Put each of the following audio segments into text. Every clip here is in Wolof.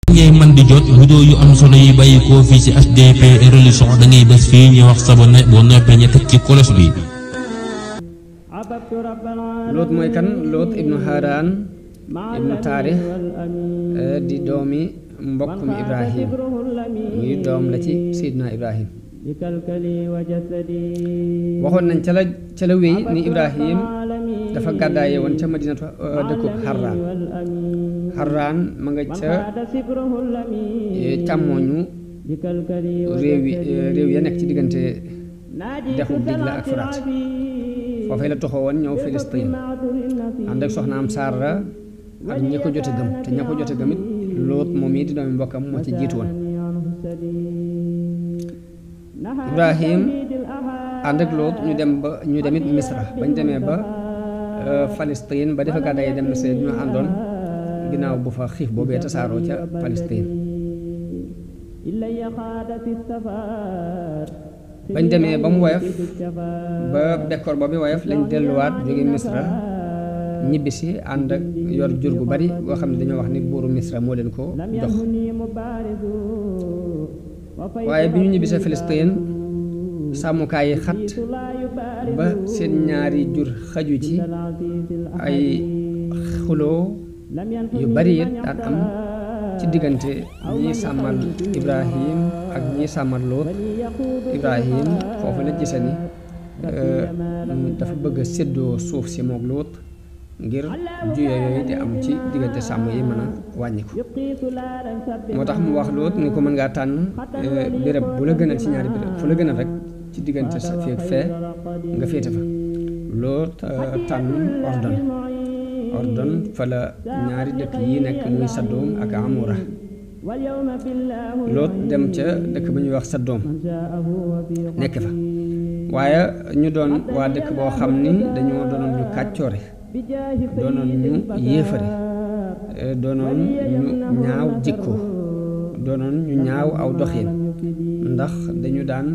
ngay man di jot vidéo yu am solo yi bàyyi ko fii ci HDP Religion da ngay bés fii ñu wax sabone boo noppee ñu teg ci kolos bi. Loot mooy kan? Loot ibnu Haran ibnu Taarix di doomi mbokkum Ibrahim, muy doom la ci Seydina Ibrahim. waxoon nañ ca la wéy ni Ibrahim dafa gàddaaye woon ca Madinatu dëkkub Harran ma nga ca càmmooñu réew ya nekk ci diggante dexu Digla ak Furaat. foofee la toxoo woon ñëw Filistin ànd ak soxnaam Saara ak ñi ko jote gëm, te ña ko jote gëm it Loot moom yi di doomi mbokkam moo ci jiitu woon. Ibrahim ànd ak Loot ñu demit Misra. bañ demee ba Palestine ba defa gàddaay dem Misra ñu àndoon ginnaaw bu fa xiif boobee tasaaroo ca Palestine. bañ demee ba mu woyof ba bekkoor boobu woyof lañ delluwaat jóge Misra ñibbisi ànd ak yor jur gu bari boo xam ne dañoo wax ni buuru Misra moo leen ko jox. waaye bi ñu ñibbisee Palestine sàmmukaay yi xat ba seen ñaari jur xaju ci, ay xuloo yu bari it daan am ci diggante ñi sàmmal Ibrahim ak ñi sàmmal Loot. Ibrahim foofu la gise ni dafa bëgg a séddoo suuf si moog Loot ngir juye yooyu di am ci diggante sàmm yi mën a wàññiku. moo tax mu wax Loot ni ko mën ngaa tànn béréb bu la gënal ci ñaari béréb, fu la gënal rek ci diggante sa fii ak fee nga féete fa. Loot tànn Ordon fa la ñaari dëkk yi nekk muy Saddoom ak Amura. Loot dem ca dëkk ba ñuy wax Saddoom nekk fa, waaye ñu doon waa dëkk boo xam ni dañoo doonoon ñu kàccoore, doonoon ñu yéefare, doonoon ñu ñaaw jikko, doonoon ñu ñaaw aw doxin, ndax dañu daan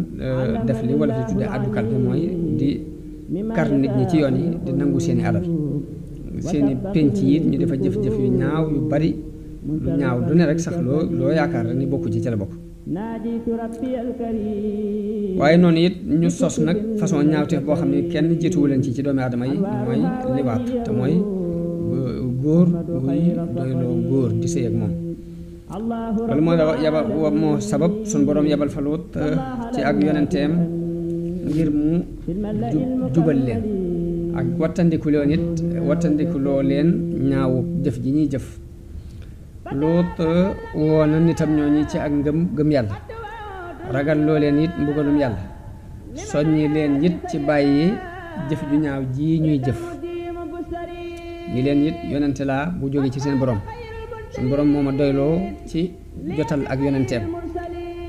def li wala fi tudde àddukal bi, mooy di kar nit ñi ci yoon yi di nangu seeni alal. seeni penc yi ñu defa jëf-jëf yu ñaaw yu bari, lu ñaaw lu ne rek sax loo yaakaar rek ni bokku ci la bokk. waaye noonu it ñu sos nag façon ñaawteef boo xam ne kenn jiituwu leen ci doomi aadama yi, mooy liwaat, te mooy góor buy doyloo góor di sëy ak moom. loolu moo sabab suñ boroom yabal fa Loot ci ak yonenteem ngir mu jubal leen ak wattandikuloo leen ñaawu jëf ji ñuy jëf. Loot woo na nitam ñooñu ci ak gëm yàlla, ragal loo leen it mbugalum yàlla, soññi leen it ci bàyyi jëf ju ñaaw ji ñuy jëf. ñi leen it yonente laa bu jóge ci seen borom, suñ borom moo ma doyloo ci jotal ak yonenteem.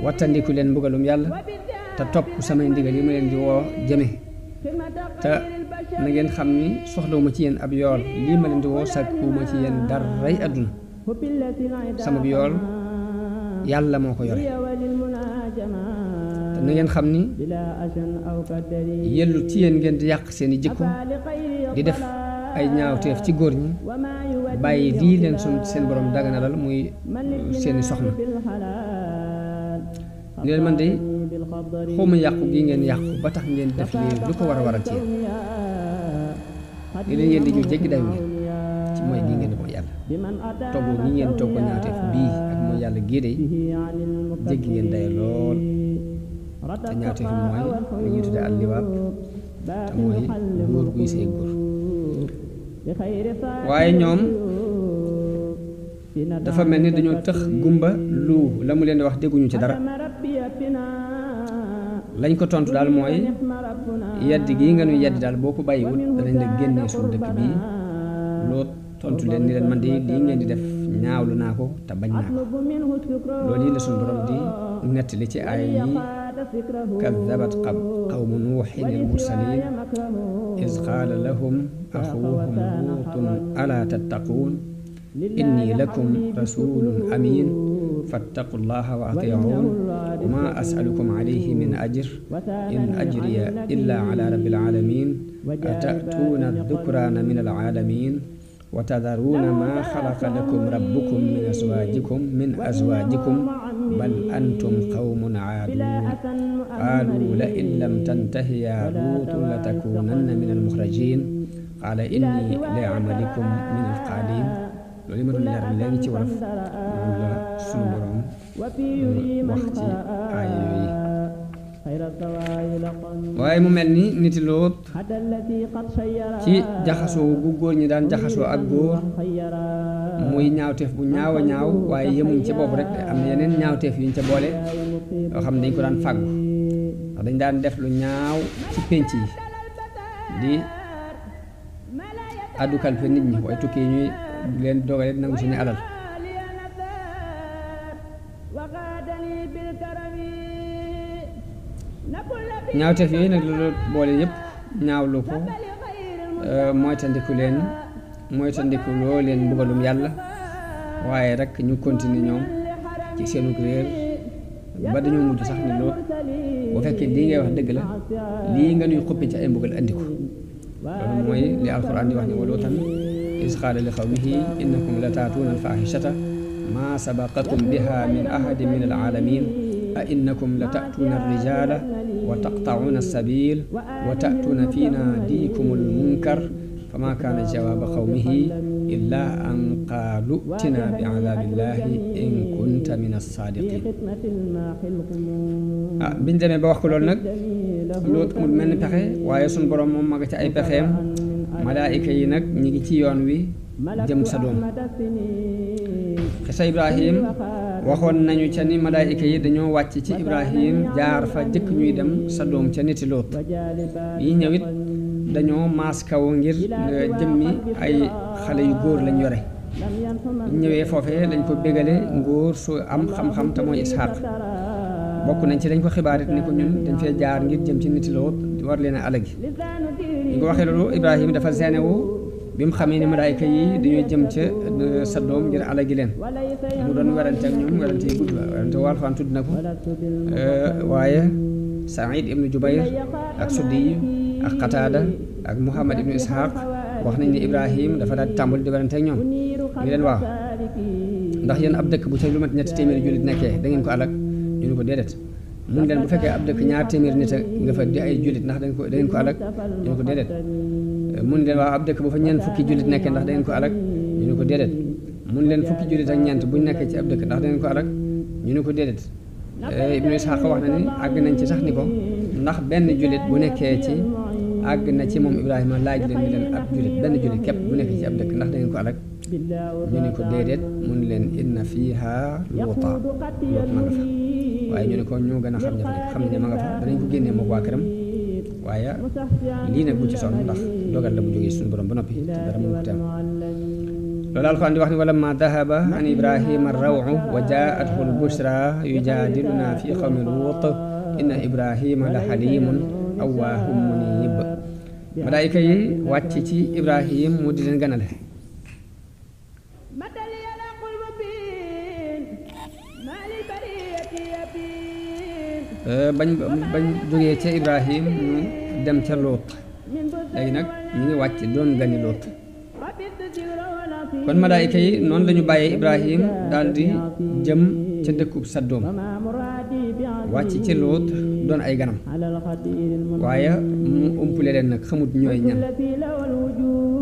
wattandiku leen mbugalum yàlla te topp samay ndigal yi ma leen di woo jëme, te na ngeen xam ni soxlawuma ci yéen ab yool, lii ma leen di woo sàkkuwuma ci yéen daray àdduna. sama bi yool yàlla moo ko yore, te na ngeen xam ni yellu ci yéen ngeen di yàq seeni jikko, di def ay ñaawteef ci góor ñi, bàyyi lii leen seen borom daganalal muy seeni soxna. ni leen man de xawma yàqu gi ngeen yàqu ba tax ngeen def lii lu ko war a waral ci yéen. li leen yéen di ñu jéggi dayu ngeen ci mooy gi ngeen di mooy yàlla, toggoo gi ngeen toggoo ñaawteef bii ak mooy yàlla gii de jéggi ngeen dayo lool. te ñaawteef bi mooy li ñuy tudde al liwaat, te mooy góor guy sëy góor. waaye ñoom dafa mel ni dañoo tëx gumba lu la mu leen di wax dégguñu ci dara. lañ ko tontu daal mooy yeddi gii nga nuy yeddi daal boo ko bàyyiwut danañ la génnee suñu dëkk bii. Loot tontu leen ni leen man de lii ngeen di def ñaawlu naa ko te bañ naa ko. loolu yi la suñu borom di nettali ci ay yi kaddabat qawmu nuuhin al-mursaliin iz qaala lahum axuuhum luutun alaa tattaquun inni lakum rasulun amin fattaqu llaha wa atiicuun wa maa as'alukum alayhi min ajr in ajriya illa ala rabbil aalamiin ata'tuuna ad-dukraana min al-aalamiin wa tadaruuna maa xalaqa lakum rabbukum min azwaajikum bal antum qawmun aaduun qaalu la in lam tantahi yaa luutu la takuunanna min almuxrajiin qaala inni li amalikum min alqaaliin loolu yi ma doon leeral léegi ci wolof moom la sunu borom wax ci aaya yooyu waaye mu mel ni niti Lóot ci jaxasoo gu góor ñi daan jaxasoo ak góor muy ñaawteef bu ñaaw a ñaaw waaye yemuñ ci boobu rek am na yeneen ñaawteef yuñ ca boole yoo xam ne dañ ko daan fàggu ndax dañ daan def lu ñaaw ci pénc yi di addu kalpe nit ñi waaye tukki yi ñuy leen dogale nangu suñu alal ñaawteef yooyu nag loolu boole yëpp ñaawlu ko moytandiku loo leen mbugalum yàlla waaye rek ñu continuer ñoom ci seenu réer ba dañoo mujj sax ni Lóot bu fekkee lii ngay wax dëgg la lii nga nuy xuppi ci ay mbugal andi ko loolu mooy li alquran di wax ne wa Lootan iz qaala li qawmihi innakum la taatuuna alfaaxishata maa sabaqakum biha min ahadin min alaalamin a innakum la ta'tuuna ar-rijaala wa taqta'uuna as-sabiil wa ta'tuuna fii naadiikum al-munkar famaa kaana jawaaba qawmihi illaa an qaalu i'tinaa bi'adaabillaahi in kunta mina as-saadiqiin biñ demee ba wax ko loolu nag Lóot amul mel ni pexe waaye sunu borom moom ma nga ci ay pexeem malaayika yi nag ñi ngi ci yoon wi jëm Sadoom xisa Ibrahim waxoon nañu ca ni malaayika yi dañoo wàcc ci Ibrahim jaar fa jëkk ñuy dem Sadoom ca niti Lóot yi ñëwit dañoo maas kaw ngir jëmmi ay xale yu góor lañ yore ñëwee foofee lañ ko bégale ngóor su am xam-xam te mooy Isxaaq bokk nañ ci dañ ko xibaarit ni ko ñun dañ fee jaar ngir jëm ci niti Lóot war leen a alagi ñu ko waxee loolu Ibrahim dafa génnewu bi mu xamee ne malaayika yi dañoo jëm ca Sadoom ngir alagi leen mu doon werante ak ñoom werante yi gudd werante Alxuraan tudd na ko waaye Saïd ibnu Jubayr ak Suddi ak Qataada ak Muhammad ibnu Isxaaq wax nañ ne Ibrahim dafa daal di tàmbali di werante ak ñoom ñu leen waaw ndax yéen ab dëkk bu ca lu mat ñetti téeméeri jullit nekkee da ngeen ko alag ñu ne ko déedéet mun leen bu fekkee ab dëkk ñaar téeméeri nit nga fa di ay jullit ndax da ngeen ko alag ñu ne ko déedéet mun leen waaw ab dëkk bu fa ñeent fukki jullit nekkee ndax da ngeen ko alag ñu ne ko déedéet mun leen fukki jullit ak ñeent buñ nekkee ci ab dëkk ndax da ngeen ko alag ñu ne ko déedéet Ibnu Isxaaq wax na ni àgg nañ ci sax ni ko ndax benn jullit bu nekkee ci àgg na ci moom Ibrahima laaj leen ni leen ab jullit benn jullit képp bu nekkee ci ab dëkk ndax da ngeen ko alag ñu ne ko déedéet mun leen inna fiiha Luuta Luut ma nga fa waaye ñu ne ko ñoo gën a xam ña fa nekk xam ne ma nga fa danañ ko génnee moom waa këram waaye lii nag bu ci sonn ndax dogal la bu jógee suñu borom ba noppi te dara mënu ko teem loolu Alxuraan di wax ni wa lammaa dahaba an Ibrahima ar-raw'u wa jaa'athu al-bushraa yujaadilunaa fii qawmi Luut inna Ibrahima la haliimun awwaahun muniib malaayika yi wàcc ci Ibrahim mu di leen ganale bañ jógee ca Ibrahim ñu dem ca Lóot léegi nag ñu ngi wàcc doon gani Lóot kon malaayika yi noonu lañu bàyyee Ibrahim daal di jëm ca dëkkub Sadoom wàcc ci Lóot doon ay ganam waaye mu umpule leen nag xamut ñooy ñan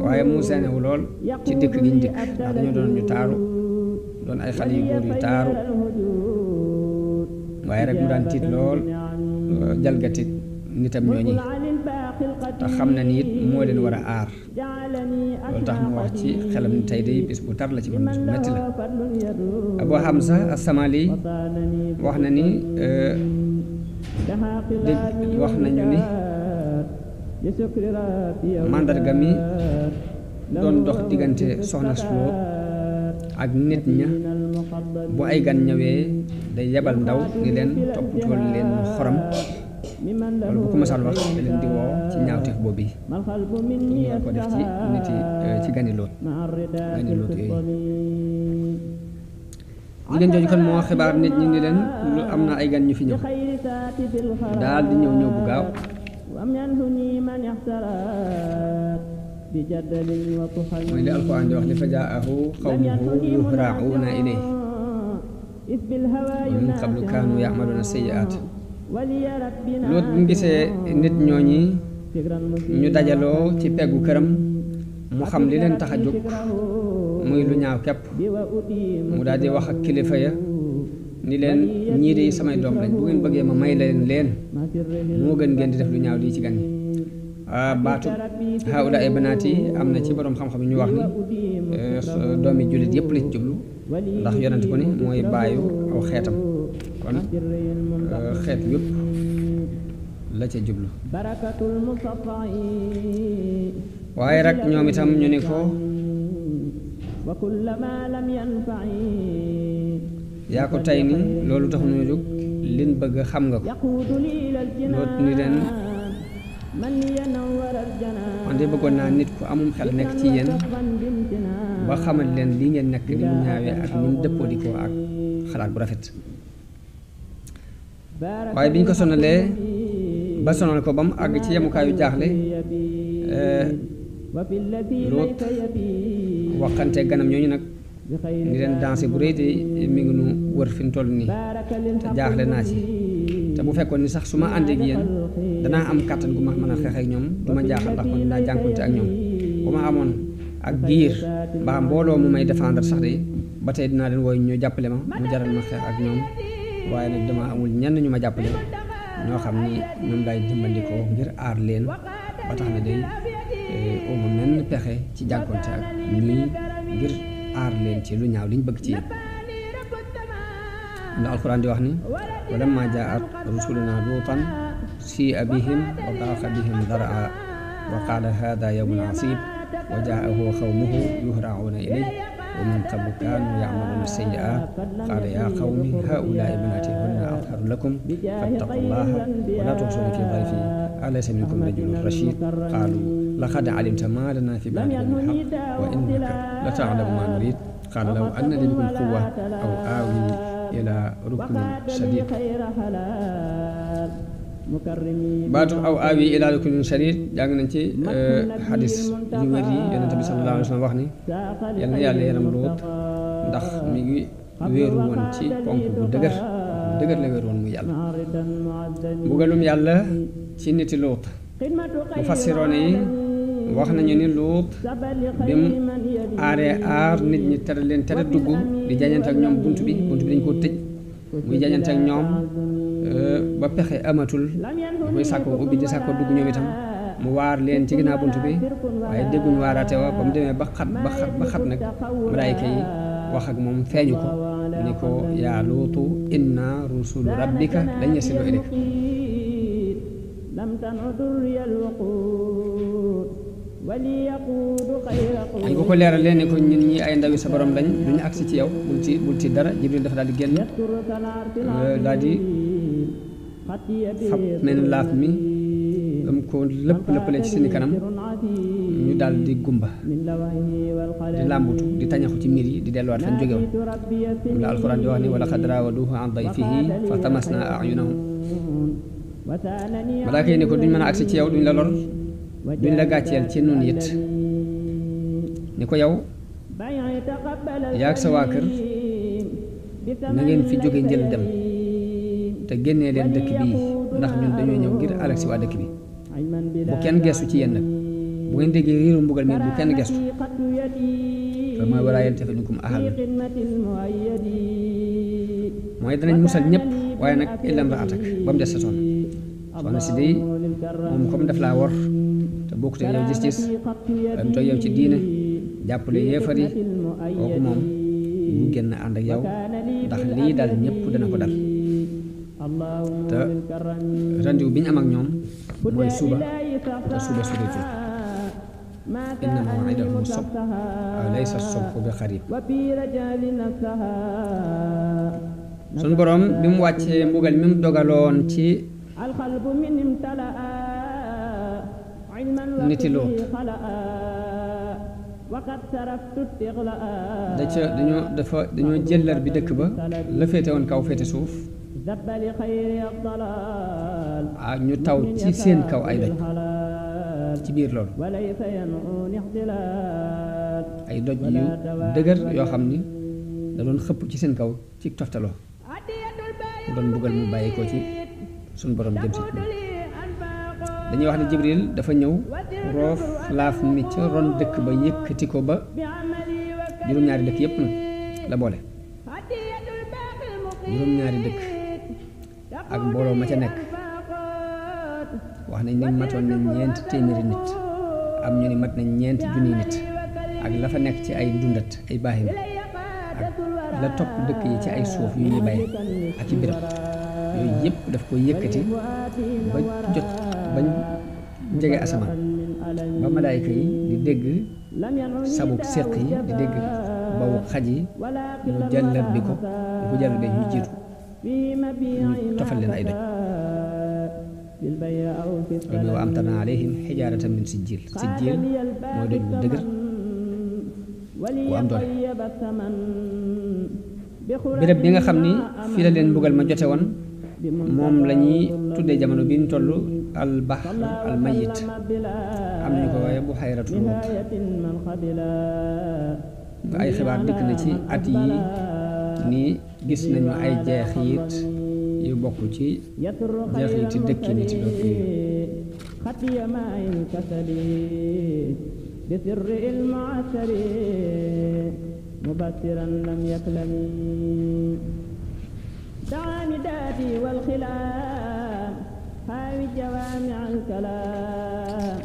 waaye mu seenewu lool ci dëkk gi ñu dëkk ndax dañoo doon ñu taaru doon ay xale yu góor yu taaru waaye rek mu daan tiit lool jalgati nitam ñooñi te xam na ni it moo leen war a aar loolu tax mu wax ci xelam ni tey day bis bu tar la ci man bis bu metti la Abu Hamza as-Samali wax na ni wax nañu ni màndarga mi doon dox diggante soxna Lóot ak nit ña bu ay gan ñëwee day yebal ndaw ni leen toppatoo leen xorom loolu bu ko masal wax da leen di woo ci ñaawteef boobu yi ñu war ko def ci nit yi ci gani Lóot yooyu jigéen jooju kon moo xibaar nit ñi ni leen lu am na ay gan ñu fi ñëw daal di ñëw bu gaaw mooy li alquran di wax li fa jaahu qawmuhu yuhra'una ilayhi wa min qablu kaanu ya'maluna sayyi'at Luut bu mu gisee nit ñooñi ñu dajaloo ci peggu këram mu xam li leen tax a jóg muy lu ñaaw képp mu daal di wax ak kilifa ya ni leen ñii de samay doom lañ bu ngeen bëggee ma may leen moo gën ngeen di def lu ñaaw lii ci gan yi baatu haula ay banaat yi am na ci borom xam-xam ñu wax ni doomi jullit yëpp la ci jublu ndax yonent ko ni mooy bàyyu aw xeetam kon xeet yëpp la ca jublu waaye rek ñoom itam ñu ni ko yaa ko tey ni loolu tax ñu jóg liñ bëgg xam nga ko loot ni leen man de bëggoon naa nit ku amum xel nekk ci yéen ba xamal leen lii ngeen nekk ni mu ñaawee ak ni mu dëppoo di ko ak xalaat bu rafet waaye bi ñu ko sonalee ba sonal ko ba mu àgg ci yemukaayu jaaxle Luut waxante ganam ñooñu nag ni leen dansé bu rëy de mi ngi nu wër fi mu toll nii te jaaxle naa ci te bu fekkoon ni sax su ma àndee ak yéen danaa am kàttan gu ma mën a xeex ak ñoom du ma jaaxal ndax kon dinaa jànkonte ak ñoom bu ma amoon ak giir mbaa mbooloo mu may défendre sax de ba tey dinaa leen wooy ñu jàppale ma mu jaral ma xeex ak ñoom waaye nag dama amul ñenn ñu ma jàppale ñoo xam ni ñoom laay dimbandikoo ngir aar leen ba tax na day uma menn pexe ci jànkonte ak ñii ngir aar leen ci lu ñaaw liñ bëgg ci yéen ndax alquran di wax ni walamma jaat rusuluna luutan si'a bihim wa daqa bihim daraa wa qaala hada yawmun asib wa jaahu qawmuhu yuhra'una ilayhi wa min qablu kaanu ya'maluna sayyi'at qaala ya qawmi haula'i banati hunna atharu lakum fattaqullaha wa la tuhzuni fi dhayfi alaysa minkum rajulun rashid qaalu laqad alimta ma lana fi banatika min haqq wa innaka la ta'lamu ma nurid qaala law anna li bikum quwwa aw aawi ila ruknin shadid baatu aw aawi ila ruknin shadid jàng nañ ci xadis yu wér yi yonente bi sallallahu alayhi wa sallam wax ni yal na yàlla yaram Luut ndax mi ngi wéeru woon ci ponk bu dëgër la wéeru woon muy yàlla mbugalum yàlla ci niti Luut mu fassiroone yi wax nañu ni Luut bi mu aaree aar nit ñi tere leen tere dugg di jañante ak ñoom bunt bi dañ koo tëj muy jañante ak ñoom ba pexe amatul muy sàkkoo ubbi di sàkkoo dugg ñoom itam mu waar leen ci ginnaaw bunt bi waaye dégguñu waaraate wa ba mu demee ba xat nag malaayika yi wax ak moom feeñu ko ni ko yaa Luutu inna rusulu rabbika lan yasilu ilayk dañ ko leeralee ne ko ñun ñi ay ndawi sa borom lañ duñu agsi ci yow bul ci dara Jibril dafa daal di génn daal di fab mel laaf mi dam ko lëppale ci seeni kanam ñu daal di gumba di làmbutu di tañaxu ci miir yi di delluwaat fañ jóge woon moom la alxuraan di wax ni wala xad raawaduuhu an dayfihi fa tamasna ayunahum malaaka yi ne ko duñ mën a agsi ci yow duñ la lor duñ la gàcceel ci nun it ni ko yow yaag sa waa kër na ngeen fi jóge njël dem te génnee leen dëkk bii ndax ñun dañoo ñëw ngir alak si waa dëkk bi bu kenn gestu ci yéen nag bu ngeen déggee riiru mbugal mi bu kenn gestu fa mooy walaa yaltafit minkum ahad mooy danañ musal ñëpp waaye nag illa imra'atak ba mu des sa soxna si day moom comme daf laa wor te bokkute yow gis-gis am toog yow ci diine jàppale yéefar yi kooku moom bu génn ànd ak yow ndax lii dal ñëpp dana ko dal te rendez-vous bi ñu am ak ñoom mooy suba te suba soritul inna maw'idahum as-subh laysa as-subhu bi qarib sun borom bi mu wàccee mbugal mi mu dogaloon ci niti Luut dañoo jëllar bi dëkk ba la féete woon kaw féete suuf ñu taw ci seen kaw ay doj ci ci biir loolu ay doj yu dëgër yoo xam ni da doon xëpp ci seen kaw ci toftaloo mu doon mbugal mu bàyyi ko ci suñu borom jëm si dañuy wax ne Jibril dafa ñëw roof laaf mi ca ron dëkk ba yëkkati ko ba juróom-ñaari dëkk yépp nag la boole juróom-ñaari dëkk ak mbooloo ma ca nekk wax nañ ne matoon nañ ñeenti téeméeri nit am ñu ni mat nañ ñeenti junniy nit ak la fa nekk ci ay dundat ay baaxim ak la topp dëkk yi ci ay suuf yu ñuy bay ak ci béréb yooyu yëpp daf ko yëkkati ba jot bañ jege asamaan ba malaayka yi di dégg sabuk séq yi di dégg bawu xaj yi ñu jàllar bi ko bu jàllar bi ñu jiitu ñu tofal leen ay doj loolu wa amtarna alayhim xijaaratan min sijjiil sijjiil mooy doj bu dëgër bu am doole béréb bi nga xam ni fii la leen mbugal ma jote woon moom la ñuy tuddee jamono bi ñu toll al bahr al mayit am nañu ko waaye bu xayratu Luut ay xibaar dikk na ci at yi nii gis nañu ay jeexit yu bokk ci jeexiti dëkki nit Luut yi مبصرا لم يكلم دعاني داتي والخلام حاوي جوامع الكلام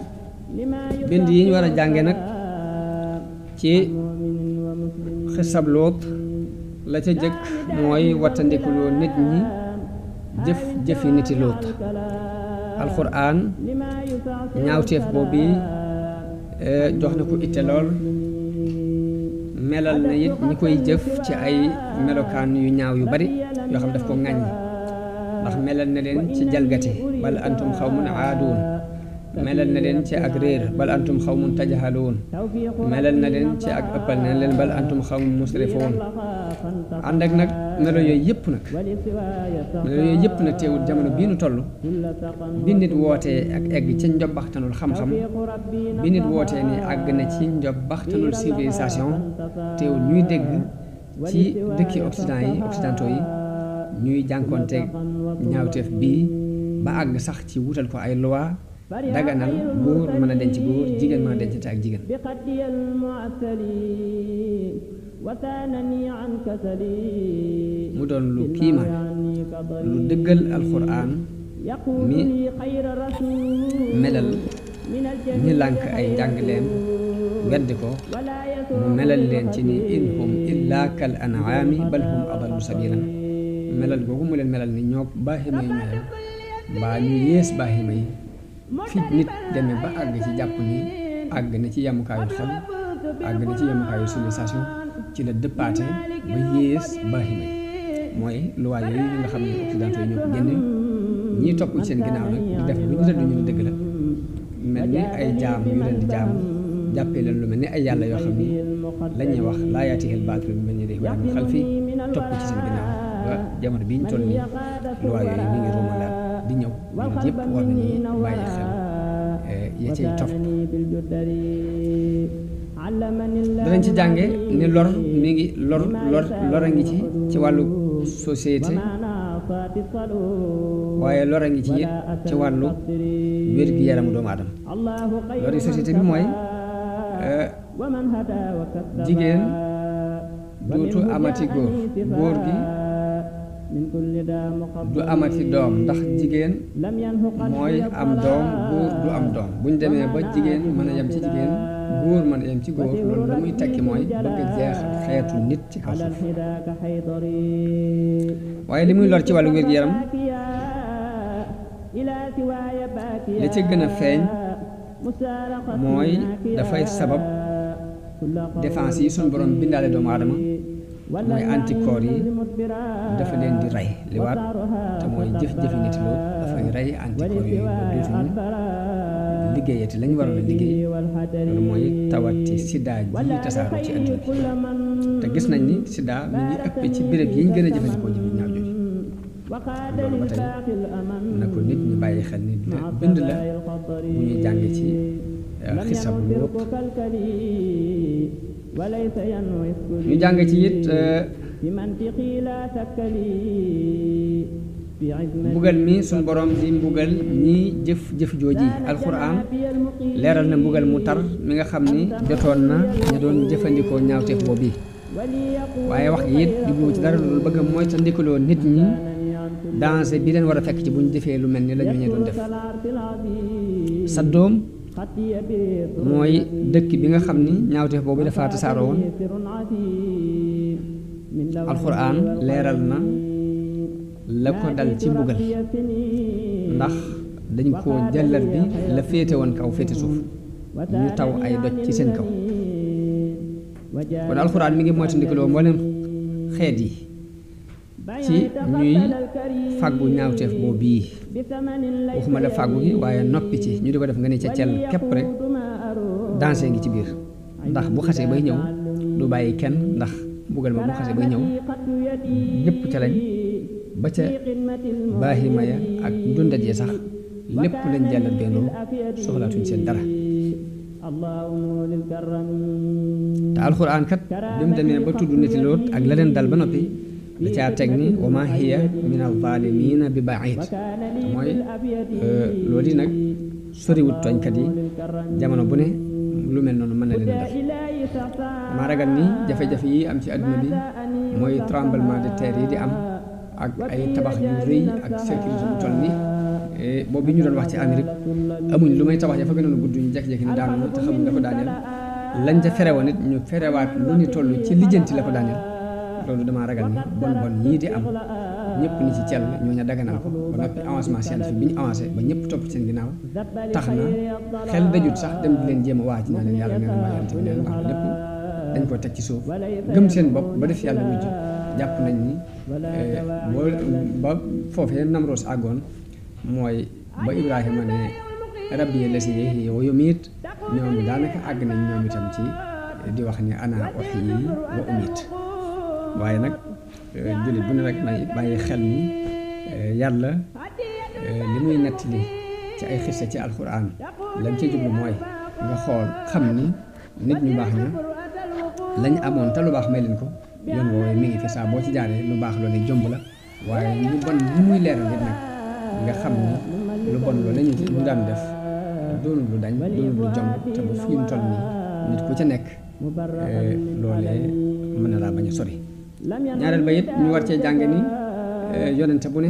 لما bind yi ñu war a jànge nag ci xisab Luut la ca jëkk mooy wattandikuloo nit ñi jëfi niti Luut alxuraan ñaawteef boobu jox na ko itte lool melal na it ñi koy jëf ci ay melokaan yu ñaaw yu bari yoo xam daf ko ŋàññ ndax melal na leen ci jalgati bal antum xawmun aaduun melal na leen ci ak réer bal antum xawmun tajhaluun melal na leen ci ak ëppal na leen bal antum xawmun musrifuun ànd ak nag melo yooyu yëpp nag teewul jamono bii nu toll bi nit wootee ak egg ca njobbaxtanul xam-xam bi nit wootee ni àgg na ci njobbaxtanul civilisation teewul ñuy dégg ci dëkki occidentaux yi ñuy jànkoonteeg ñaawteef bii ba àgg sax ci wutal ko ay loi daganal góor mën a denc góor jigéen mën a dencante ak jigéen mu doon lu kiimaan lu dëggal alxuraan mi melal ñi lànk ay njàngleen weddi ko mu melal leen ci ni in hum illa kal an'aami bal hum adallu sabilan melal googu mu leen melal ni ñoo baaxima yi ñooyam mbaa ñu yées baaxima yi fi nit demee ba àgg ci jàpp ni àgg na ci yemukaayu xel àgg na ci yemukaayu civilisation ci la dëppaate ba yées baaxima yi mooy luwaa yooyu yi nga xam ne occidentaux yi ñoo ko génne ñii topp ci seen ginnaaw nag di def lu ñu rëdd ñu ne dëgg la mel ni ay jaam yu leen di jaam jàppee leen lu mel ni ay yàlla yoo xam ni la ñuy wax laa yaatihil baatilu min bayni yadayhi wa laa min xalfihi topp ci seen ginnaaw ba jamono bi ñu toll nii luwaa yooyu mi ngi romalaat di ñëw ñun yëpp war nañu bàyyi xel ya cay topp danañ ci jànge ni lor mi ngi lor a ngi ci wàllu société waaye lor a ngi ci it ci wàllu wér-gi-yaramu doomu aadama lori société bi mooy jigéen dootu amati góor gi du amati doom ndax jigéen mooy am doom góor du am doom bu ñu demee ba jigéen mën a yem ci jigéen góor mën a yem ci góor loolu la muy tekki mooy bëgg a jeex xeetu nit ci kaw suuf waaye li muy lor ci wàllu wér-gu-yaram li ci gën a feeñ mooy dafay sabab défense yi suñu borom bindaale doomu aadama mooy anticorps yi dafa leen di rey liwaat te mooy jëf-jëfi nit loolu dafay rey anticorps yooyu ba dootuñu liggéeyati lañu waroon a liggéey loolu mooy tawati sida ji tasaaroo ci àdduna bi te gis nañ ni sida mi ngi ëpp ci béréb yi ñu gën a jëfandikoo jëf ñaaw jooju loolu ba tey na ko nit ñi bàyyi xel ni bind la bu ñuy jàng ci xisab Luut. ñu jàng ci it mbugal mi suñ borom di mbugal ñi jëf jooji. alxuraan leeral na mbugal mu tar mi nga xam ni jotoon na ñu doon jëfandikoo ñaawteef boobu, waaye wax gi it jubluwu ci dara loolu bëgg mooy ta ndikaloo nit ñi danger bi leen war a fekk ci bu ñu defee lu mel ni la ñu doon def. Saddoom mooy dëkk bi nga xam ni ñaawteef boobu dafa tasaaroo woon. alxuraan leeral na la ko dal ci mbugal ndax dañ koo jàllar bi la féete woon kaw féete suuf ñu taw ay doj ci seen kaw. kon alxuraan mi ngi moytandikuloo mboolem xeet yi ci ñuy fàggu ñaawteef boobu bii, waxuma la fàggu gi waaye noppi ci ñu di ko def nga ne ca cell képp rek danger ngi ci biir, ndax bu xasee bay ñëw du bàyyi kenn, ndax mbugal ma bu xasee bay ñëw ñëpp ca lañ ba ca baahima ya ak ndundat ya sax lépp lañ jàllat bennoo soxlaatuñ seen dara. te alxuraan kat bi mu demee ba tudd niti Luut ak la leen dal ba noppi da caa teg ni wa maa hiya min al-zaalimiina bi ba'iid, mooy loolu yi nag soriwut tooñkat yi, jamono bu ne lu mel noonu mën na leen def. maa ragal ni jafe-jafe yi am ci àdduna bi mooy tremblement de terre yi di am ak ay tabax yu rëy ak sécurité bu toll ni boobu bi ñu doon wax ci Amérique amuñ lu may tabax ya fa gënoon a gudd ñu jekki-jekki ni daanu na te xamuñ la ko daaneel, lañ ca ferewoon nit ñu ferewaat lu ni toll ci lijjanti la ko daaneel. loolu damaa ragal ni bon yii di am ñëpp ni ci cell ñooña daganal ko ba noppi avancement scientifique bi ñu avancé ba ñëpp topp seen ginnaaw tax na xel dajut sax dem di leen jéem a waaj naa leen yàlla neen waayante bi neen wax lépp dañ ko teg ci suuf gëm seen bopp ba def yàlla mujj jàpp nañ ni boo ba foofee Namroos àggoon mooy ba Ibrahima ne rabbi lasi yuhyi wa yumiit, ñoom daanaka àgg nañ ñoom itam ci di wax ni ana uhyi wa umiit. waaye nag jullit bu ne rek may bàyyi xel ni yàlla li muy nettali ci ay xissa ci alxuraan lañ ci jublu mooy nga xool xam ni nit ñu baax ña lañ amoon te lu baax may leen ko yoon woowee mi ngi fi saa boo ci jaaree lu baax loolu jomb la, waaye lu bon lu muy leeral nit nag nga xam ni lu bon loolu lañu ñu daan def doonul lu dañ doonul lu jomb te bu fi mu toll nii nit ku ca nekk loolee mën na laa bañ a sori. ñaareel ba it ñu war cee jàng ni yonente bu ne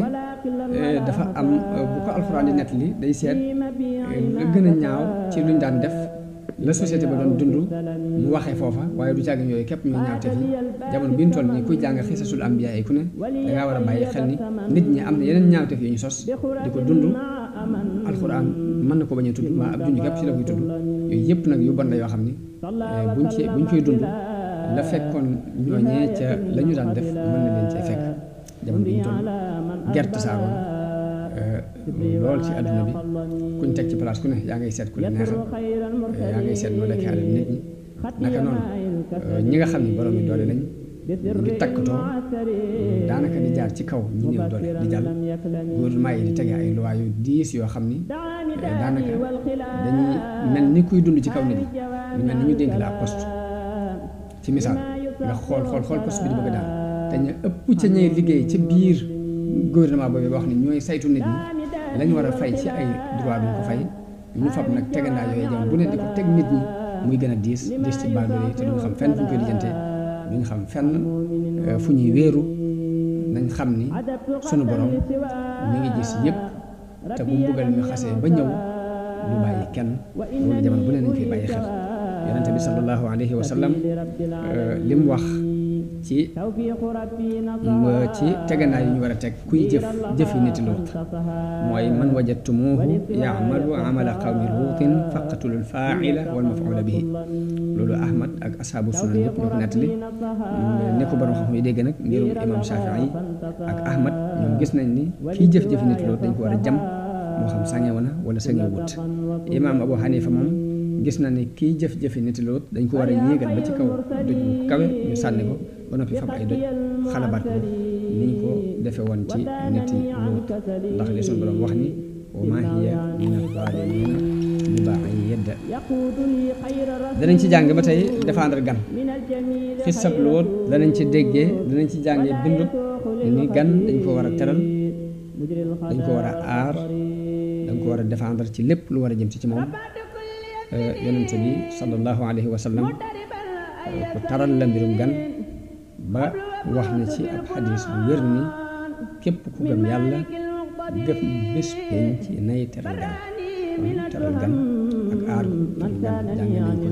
dafa am bu ko alxuraan di nettali day seet la gën a ñaaw ci luñ daan def la société ba doon dund mu waxee foofa, waaye du càgg yooyu képp ñuy ñaawte fi jamono bi ñu toll nii kuy jàng xisasul ambiya yi ku ne dangaa war a bàyyi xel ni nit ñi am na yeneen ñaawteef yu ñu sos di ko dund. alxuraan mën na ko bañ a tudd maa ab junj képp ci la koy tudd, yooyu yëpp nag yu bon la yoo xam ni buñ koy dund la fekkoon ñooñee ca la ñu daan def mën na leen cee fekk. jamono bi ñu toll gerte saaroon lool ci àdduna bi kuñ teg ci place ku ne yaa ngay seet ku la neexal, yaa ngay seet noo lekkee alal nit ñi. naka noonu ñi nga xam ni borom yi doole lañ ñu ngi takkatoo daanaka di jaar ci kaw ñi néew doole di jàll. gouvernement yi di tege ay loi yu diis yoo xam ni daanaka dañuy mel ni kuy dund ci kaw nit ñi, lu mel ni ñu dénk la ab poste ci misaal nga xool poste bi di bëgg daal te ñu ëpp ca ñay liggéey ca biir gouvernement boobu wax ni ñooy saytu nit ñi lañ war a fay ci ay droit duñ ko fay, ñu fab nag tegandaa yooyu jamono bu ne di ko teg nit ñi muy gën a diis ci baadoole yi te duñu xam fenn fu ñu koy lijjantee, duñu xam fenn fu ñuy wéeru. nañ xam ni sunu borom mi ngi gis yëpp te bu mbugal mi xasee ba ñëw du bàyyi kenn, loolu jamono bu ne nañ koy bàyyi xel. yonente bi sallallahu alayhi wa sallam li mu wax ci tegandaay yu ñu war a teg kuy jëfi niti Luut mooy man wajadtumuuhu yaamalu amala qawmi luutin faqtulul faaila wal mafuula bihi. loolu Ahmad ak ashaabu sunan yëpp ñoo ko nettali ne ko borom xam-xam yi dégg nag ngirum imam Shafii ak Ahmad ñoom gis nañ ni kii jëf-jëfi niti Luut dañ ko war a jam moo xam sangewu na wala sangewut. imam Abu Hanifa moom gis na ni kii jëf-jëfi niti Luut dañ ko war a yéegal ba ci kaw doj bu kawe ñu sànni ko ba noppi fab ay doj xalabaat ko ni ñu ko defe woon ci niti Luut, ndax li suñu borom wax ni wa ma hiya min az-zalimina bi ba'id. danañ ci jàng ba tey défendre gan xisab Luut danañ ci déggee danañ ci jàngee bindub ni gan dañ ko war a teral dañ ko war a aar dañ ko war a défendre ci lépp lu war a jëm ci moom. yonent bi sallallahu alayhi wa sallam ku taral la mbirum gan ba wax na ci ab xadis bu wér ni képp ku gëm yàlla gëm bés penc nay teral gan kon teral gan ak aar teral gan jàng nañ ko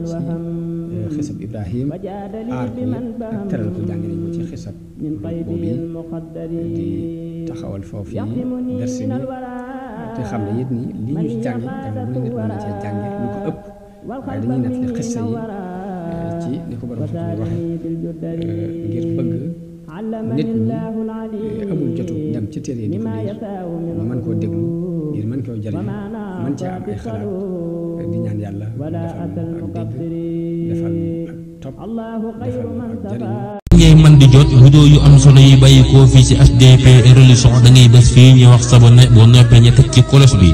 ci xisab Ibrahim aar ko ak teral ko jàng nañ ko ci xisab boobu di taxawal foofu yi dersi bi te xam ne it ni lii ñu ci jànge jàng bu ne nit mën na cee jànge lu ko ëpp waaye dañuy nekk li xissa yi ci ni ko borom xam ne waxe ngir bëgg nit ñi amul jotu dem ci téere di ko liir ñu mën koo déglu ngir mën koo jëriñ mën cee am ay xalaat di ñaan yàlla defal ak dégg defal ak topp defal ak jëriñ. ngay man di jot vidéo yu am solo yi bàyyi koo fii ci HDP Religion da ngay bés fii ñu wax sabonné boo noppee ñu teg ci cloche bi